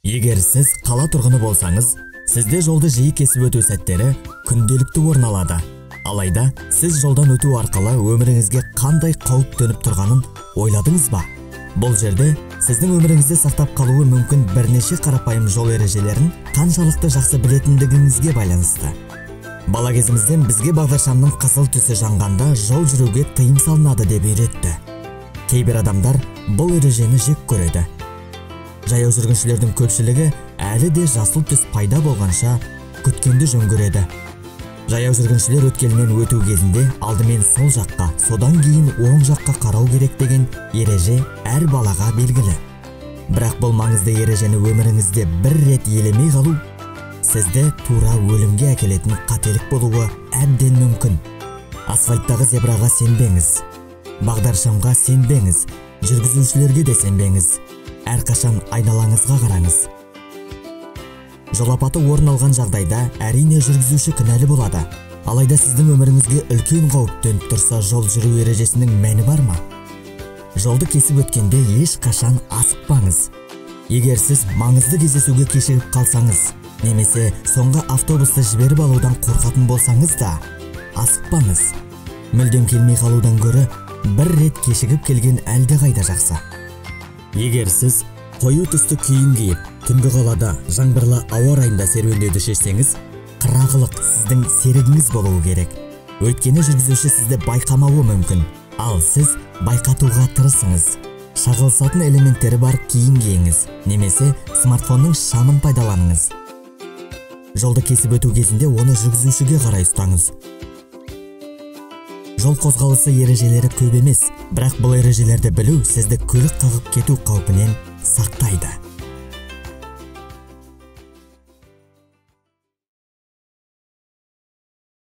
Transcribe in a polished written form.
Егер сіз қала тұрғыны болсаңыз, сізде жолды жиі кесіп өту сәттері күнделікті орын алады. Алайда сіз жолдан өту арқылы өміріңізге қандай қауіп төніп тұрғанын ойладыңыз ба? Бұл жерде сіздің өміріңізді сақтап қалуы мүмкін бірнеше қарапайым жол ережелерін қаншалықты жақсы білетіндігіңізге байланысты. Бала кезімізден бізге бағдаршамның қызыл түсі жанғанда жол жүруге тыйым салынады деп үйретті. Кейбір адамдар бұл ережені жек көреді. Жаяу жүргіншілердің көпшілігі әлі де жасыл түс пайда болғанша күткенді жөн көреді. Жаяу жүргіншілер өткелінен өту кезінде алдымен сол жаққа, содан кейін оң жаққа қарау керек деген ереже әр балаға белгілі. Бірақ бұл маңызды ережені өміріңізде бір рет елемей қалу сізді тура өлімге әкелетін қателік болуы әбден мүмкін. Асфальттағы зебраға сенбеңіз, бағдаршамға сенбеңіз, жүргізушілерге де сенбеңіз. Әрқашан айналаңызға қараңыз. Жол апаты орын алған жағдайда әрине жүргізуші кінәлі болады. Алайда сіздің өміріңізге үлкен қауіп төніп тұрса, жол жүру ережесінің мәні бар ма? Жолды кесіп өткенде ешқашан асықпаңыз. Егер сіз маңызды кездесуге кешігіп қалсаңыз, немесе соңғы автобусты жіберіп алудан қорқатын болсаңыз да, асықпаңыз. Мүлдем келмей қалудан гөрі бір рет кешігіп келген әлдеқайда жақсы. Егер сіз қою түсті киім киіп, түнгі қалада жаңбырлы ауа райында серуендеуді шешсеңіз, қырағылық сіздің серігіңіз болуы керек. Өйткені жүргізуші сізді байқамауы мүмкін, ал сіз байқатуға тырысыңыз. Шағылысатын элементтері бар киім киіңіз, немесе смартфонның шамын пайдаланыңыз. Жолды кесіп өту кезінде оны жүргізушіге қарай ұстаңыз. Жол қозғалысы ережелері көп емес, бірақ бұл ережелерді білу сізді көлік қағып кету қаупінен сақтайды.